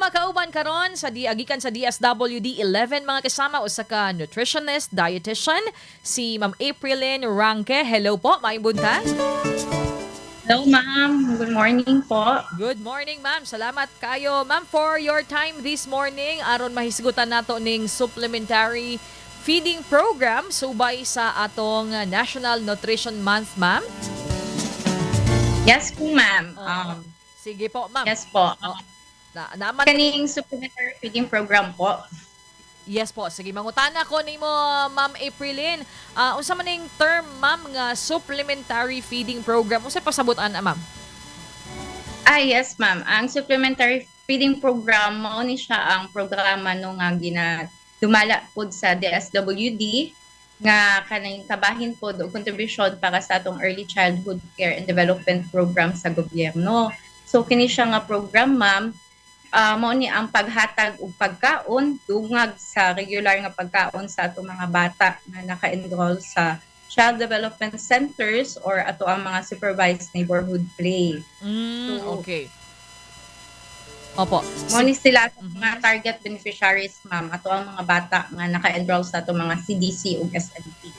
Makauban karon sa di agikan sa DSWD 11, mga kasama, usa ka nutritionist, dietitian, si Ma'am Aprilyn Ranque. Hello po, maayong buntag. Hello, ma'am. Good morning po. Good morning, ma'am. Salamat kayo, ma'am, for your time this morning aron mahisgutan nato ning supplementary feeding program subay sa atong National Nutrition Month, ma'am. Yes po, ma'am. Oo. Sige po, ma'am. Yes po. Oh, na, naman Kaning supplementary feeding program po. Yes po. Sige, mangutana ko nimo, Ma'am Aprilyn. Unsa man ning term, ma'am, nga supplementary feeding program? Unsa pasabot-an, ma'am? Ah, yes, ma'am. Ang supplementary feeding program, mao ni siya ang programa no nga gina dumala pod sa DSWD nga kanang kabahin pod og kontribusyon para sa atong early childhood care and development program sa gobyerno. So kini siya nga program, ma'am, mao ni ang paghatag og pagkaon dungag sa regular nga pagkaon sa atong mga bata nga naka-enroll sa child development centers or ato ang mga supervised neighborhood play. So, Opo. Mao ni sila atong mga target beneficiaries, ma'am, ato ang mga bata nga naka-enroll sa atong mga CDC ug SNP.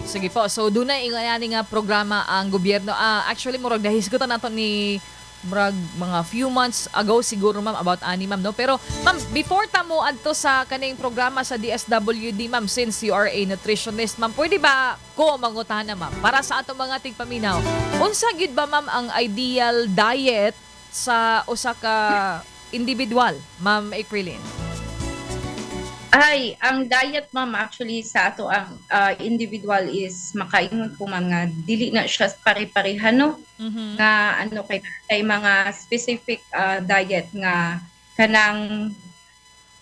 Sige po. So dunay ingani nga programa ang gobyerno. Actually, murag nahisgutan nato ni murag mga few months ago siguro, ma'am, about ani, ma'am, no? Pero ma'am, before ta mo adto sa kaning programa sa DSWD, ma'am, since you are a nutritionist, ma'am, pwede ba ko mangutana, ma'am, para sa atong mga tigpaminaw, unsa gyud ba, ma'am, ang ideal diet sa usa ka individual, Ma'am Aprilyn? Ay, ang diet, ma'am, actually sa ato ang individual is makaingon ko, ma'am, nga dili na siya pare-pareha, no? Nga ano kay mga specific diet nga kanang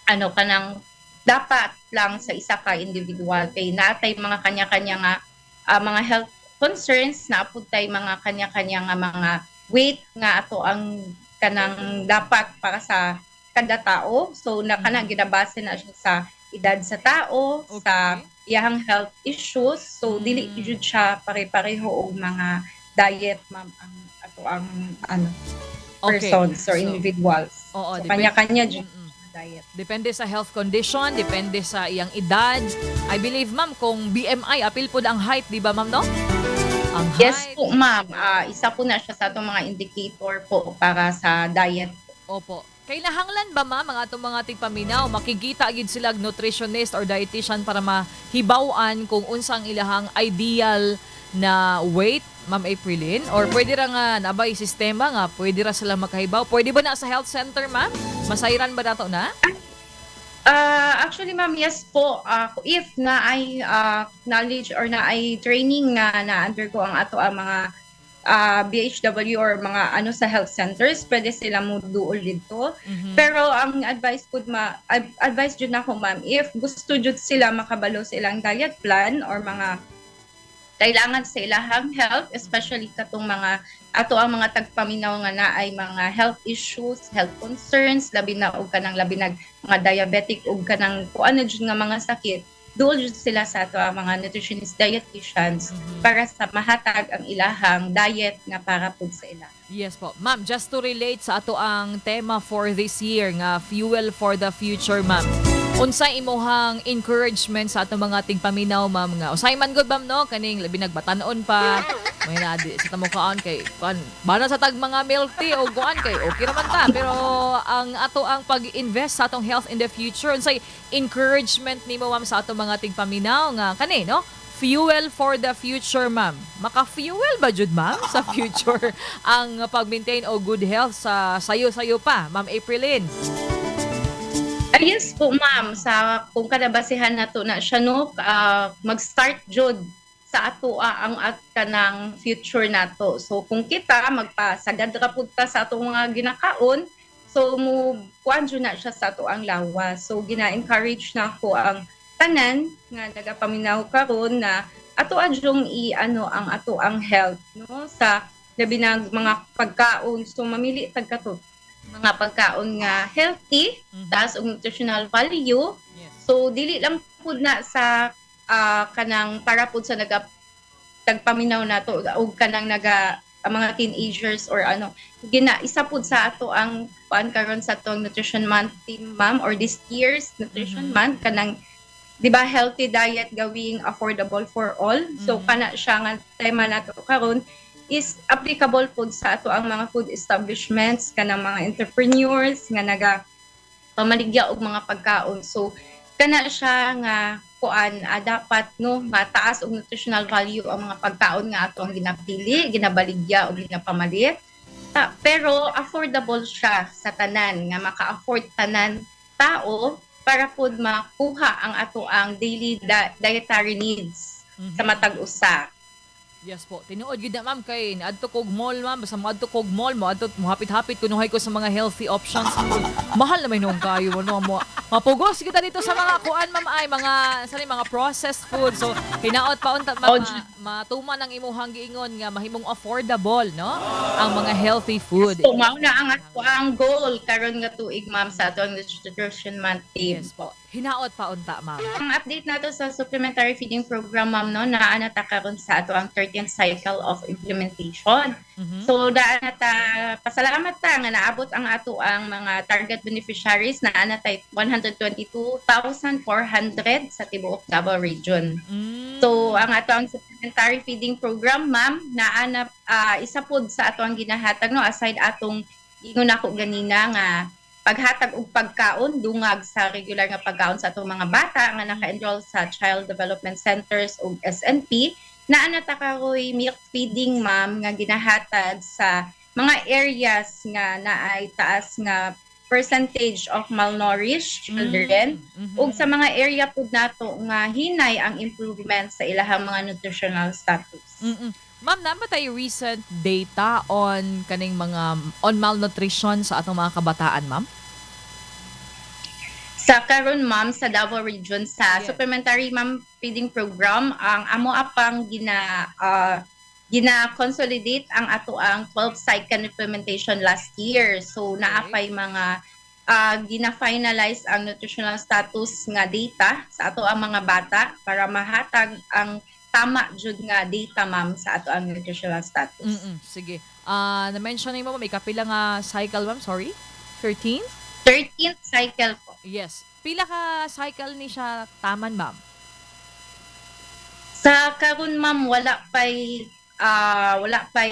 ano kanang dapat lang sa isa ka individual kay natay mga kanya-kanya nga mga health concerns na pud tay mga kanya-kanya nga mga weight nga ato ang kanang dapat para sa kada tao. So na kanang ginabase na siya sa edad sa tao, sa iyang health issues. So dili jud siya pare-pareho og mga diet, ma'am, ang ato ang ano persons or individuals. Oo, So, kanya-kanya jud ang diet. Depende sa health condition, depende sa iyang edad. I believe, ma'am, kung BMI, apil po ang height, di ba, ma'am, no? Ang Yes height. po, ma'am. Isa po na siya sa atong mga indicator po para sa diet. Opo. Kailangan ba, ma'am, ang atong mga tigpaminaw, makikita gid sila og nutritionist or dietitian para mahibaw-an kung unsang ilahang ideal na weight, Ma'am Aprilyn? Or pwede ra nga nabay sistema nga pwede ra sila makahibaw? Pwede ba na sa health center, ma'am? Masayran ba nato na? Actually, ma'am, yes po. If na ay knowledge or na ay training nga na undergo ang ato ang mga BHW or mga ano sa health centers, pwede sila mo duol dito. Pero ang advice pud ma advice jud nako, ma'am, if gusto jud sila makabalo sa ilang diet plan or mga kailangan sa ilahang health, especially katong mga ato ang mga tagpaminaw nga naay mga health issues, health concerns, labi na og kanang labi nag mga diabetic ug kanang kuan na jud nga mga sakit, duol jud sila sa ato ang mga nutritionist dietitians para sa mahatag ang ilahang diet nga para pud sa ila. Yes po. Ma'am, just to relate sa ato ang tema for this year nga Fuel for the Future, ma'am. Unsa imuhang encouragement sa atong mga tigpaminaw, ma'am, nga usay man gud, ma'am, no, kaning labi nagbatan-on pa may na di sa tamo kaon kay kuan bana sa tag mga milk tea o kuan kay okay ra man ta, pero ang ato ang pag-invest sa atong health in the future, unsay encouragement nimo, ma'am, sa atong mga tigpaminaw nga kani, no, fuel for the future, ma'am? Maka-fuel ba jud, ma'am, sa future ang pag-maintain o good health sa sayo-sayo pa, Ma'am Aprilyn? Ah, yes po, ma'am, sa kung kadabasihan nato na siya, no, mag-start jud sa ato ang at kanang future nato. So kung kita magpasagad ra pud ta sa atong mga ginakaon, so mo kuan jud na siya sa ato ang lawas. So gina-encourage na ako ang tanan nga nagapaminaw karon na ato adyong i-ano ang ato ang health, no, sa labi na mga pagkaon. So mamili tag kato mga pagkaon nga healthy, taas og nutritional value. So dili lang pud na sa kanang para pud sa naga tagpaminaw nato og kanang naga ang mga teenagers or ano gina isa pud sa ato ang kuan. kuan karon sa atong Nutrition Month theme, ma'am, or this year's Nutrition Month, kanang, di ba, healthy diet gawing affordable for all. So kana siya nga tema nato karon is applicable pud sa ato ang mga food establishments, kanang mga entrepreneurs nga naga pamaligya og mga pagkaon. So kana siya nga kuan, dapat, no, mataas og nutritional value ang mga pagkaon nga ato ang ginapili, ginabaligya o ginapamalit. Pero affordable siya sa tanan, nga maka-afford tanan tao para pud makuha ang ato ang daily dietary needs sa matag usa. Yes po. Tinuod gyud na, ma'am, kay naadto kog mall, ma'am, basta moadto kog mall, moadto mohapit-hapit kunuhay ko sa mga healthy options. Mahal na may noong kayo no mo. Mapugos kita dito sa mga kuan, ma'am, ay mga sa mga processed food. So hinaot pa unta, ma'am, Oh, matuman ang imuhang giingon nga mahimong affordable, no, ang mga healthy food. So mao na ang ato ang goal karon nga tuig, ma'am, sa atong Nutrition Month theme. Yes po. Hinaot pa unta, ma'am. Ang update nato sa supplementary feeding program, ma'am, no, naa na ta karon sa ato ang 13th cycle of implementation. So daan na ta, pasalamat ta nga naabot ang ato ang mga target beneficiaries, naa na tay 122,400 sa tibuok Davao Region. So ang ato ang supplementary feeding program, ma'am, naa na isa pod sa ato ang ginahatag, no, aside atong ingon ako ganina nga paghatag og pagkaon dungag sa regular nga pagkaon sa atong mga bata nga naka-enroll sa child development centers ug SNP, naa na ta karoy milk feeding, ma'am, nga ginahatag sa mga areas nga naay taas nga percentage of malnourished children ug sa mga area pud nato nga hinay ang improvement sa ilahang mga nutritional status. Ma'am, naa ba tay recent data on kaning mga on malnutrition sa atong mga kabataan, ma'am? Sa karon, ma'am, sa Davao Region, sa supplementary, ma'am, feeding program, ang amo apang gina consolidate ang ato ang 12 cycle implementation last year. So naa pay mga gina-finalize ang nutritional status nga data sa ato ang mga bata para mahatag ang tama jud nga data, ma'am, sa ato ang nutritional status. Sige. Na-mention nimo, may kapila nga cycle, ma'am, sorry? 13? 13th cycle po. Yes. Pila ka cycle ni siya taman, ma'am? Sa karon, ma'am, wala pay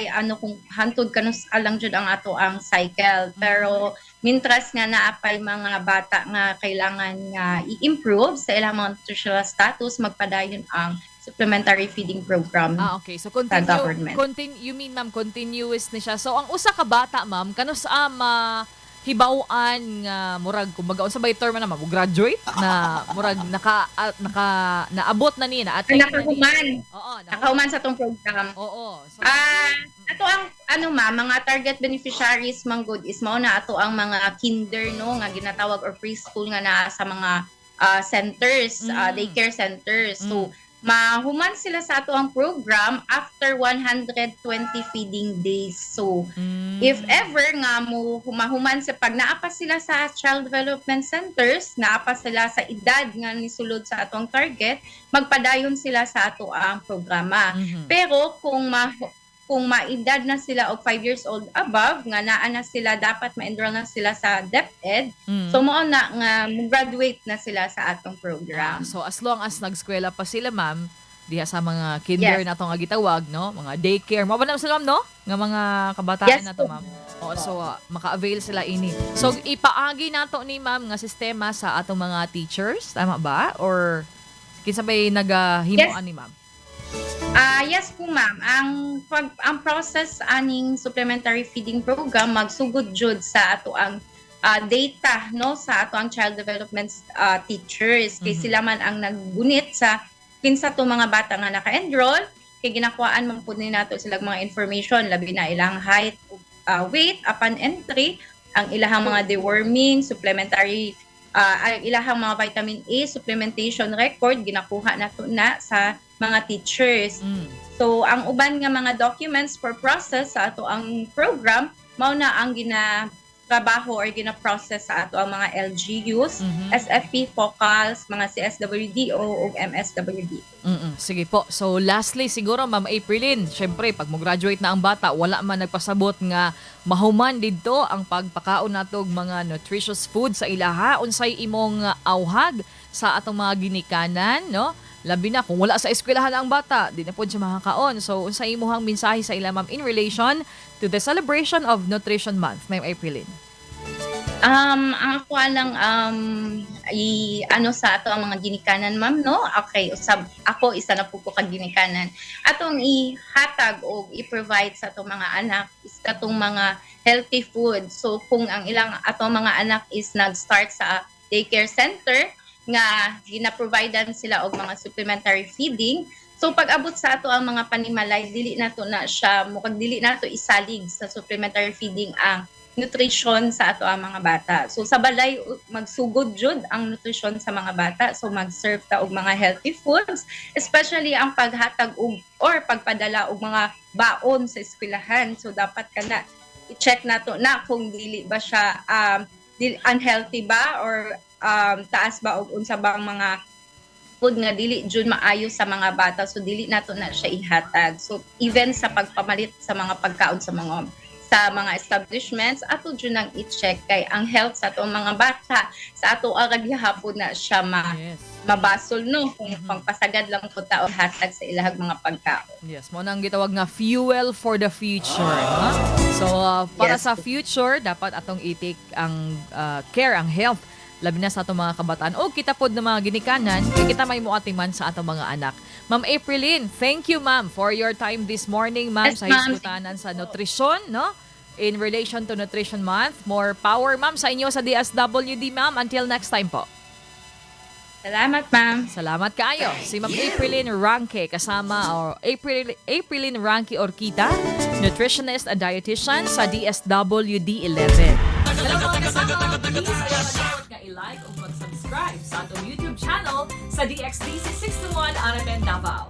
ano kung hantod kanus alang jud ang ato ang cycle. Pero mintras nga naa pay mga bata nga kailangan nga i-improve sa ilang mga nutritional status, magpadayon ang supplementary feeding program Ah, okay. So sa continue, government. Continue, you mean, ma'am, continuous ni siya. So ang usa ka bata, ma'am, kanus ma hibaw-an nga murag kumbaga unsa bay term na, ma'am, graduate na, murag naka naabot na ni na attain na ni? Nakahuman. Oo, Nakahuman sa atong program. Oo. So, Ato ang ano, ma'am, mga target beneficiaries man gud is mao na ato ang mga kinder, no, nga ginatawag or preschool nga naa sa mga centers, daycare centers. So mahuman sila sa ato ang program after 120 feeding days. So if ever nga mo humahuman sa pag naa pa sila sa child development centers, naa pa sila sa edad nga nisulod sa atong target, magpadayon sila sa ato ang programa. Pero kung maedad na sila og 5 years old above nga naa na sila, dapat ma-enroll na sila sa DepEd. So mao na nga mo-graduate na sila sa atong program. Ah, so as long as nagskwela pa sila, ma'am, diha sa mga kinder na nga gitawag, no? Mga daycare. Mao ba na sila, ma'am, no? Nga mga kabataan Yes na to, po. Ma'am. Oo, so maka-avail sila ini. So ipaagi nato ni, ma'am, nga sistema sa atong mga teachers, tama ba? Or kinsa bay nagahimo ani, ma'am? Ah, yes po, ma'am. Ang process aning supplementary feeding program magsugod jud sa ato ang data, no, sa ato ang child development teachers kay sila man ang naggunit sa kinsa to mga bata nga naka-enroll, kay ginakuhaan man pud ni nato sila mga information, labi na ilang height, weight upon entry, ang ilahang mga deworming, supplementary, ang ilahang mga vitamin A supplementation record, ginakuha nato na sa mga teachers. So ang uban nga mga documents for process sa ato ang program mao na ang gina trabaho or gina-process sa ato ang mga LGUs, SFP focals, mga CSWDO ug MSWD. Sige po. So lastly siguro, Ma'am Aprilyn, syempre pag mo-graduate na ang bata, wala man nagpasabot nga mahuman didto ang pagpakaon nato og mga nutritious food sa ilaha. Unsay imong awhag sa atong mga ginikanan, no? Labi na kung wala sa eskwelahan ang bata, di na pod siya makakaon. So unsay imong mensahe sa ila, ma'am, in relation to the celebration of Nutrition Month, Ma'am Aprilyn? Ang ako lang i ano sa ato ang mga ginikanan, ma'am, no? Okay, usab ako, isa na po ko ka ginikanan. Atong ihatag o i-provide sa atong mga anak is katong mga healthy food. So kung ang ilang atong mga anak is nag-start sa daycare center nga gina-providean sila og mga supplementary feeding, so pag abot sa ato ang mga panimalay, dili nato na siya mukag dili nato isalig sa supplementary feeding ang nutrition sa ato ang mga bata. So sa balay magsugod jud ang nutrition sa mga bata. So mag-serve ta og mga healthy foods, especially ang paghatag og or pagpadala og mga baon sa eskwelahan. So dapat kana i-check nato na kung dili ba siya unhealthy ba or taas ba og unsa bang mga food nga dili jud maayo sa mga bata, so dili nato na siya ihatag. So even sa pagpamalit sa mga pagkaon sa mga establishments, ato jud nang i-check kay ang health sa atong mga bata sa ato ra gihapon na siya mabasol, no, kung pangpasagad lang po ta og hatag sa ilahang mga pagkaon. Yes, mo nang gitawag nga fuel for the future, no? So para sa future, dapat atong i-take ang care ang health labi na sa atong mga kabataan o kita pod ng mga ginikanan kay kita may moatiman sa atong mga anak. Ma'am Aprilyn, thank you, ma'am, for your time this morning, ma'am, Yes, sa ma'am. hisgutanan sa nutrisyon, no? In relation to Nutrition Month. More power, ma'am, sa inyo sa DSWD, ma'am. Until next time po. Salamat, ma'am. Salamat kaayo. Si Ma'am Aprilyn Ranke kasama or Aprilyn Ranke Orquita, nutritionist and dietitian sa DSWD 11. Hello, mga kasama! Please ayaw malimot nga i-like o mag-subscribe sa atong YouTube channel sa DXDC 61 RMN Davao.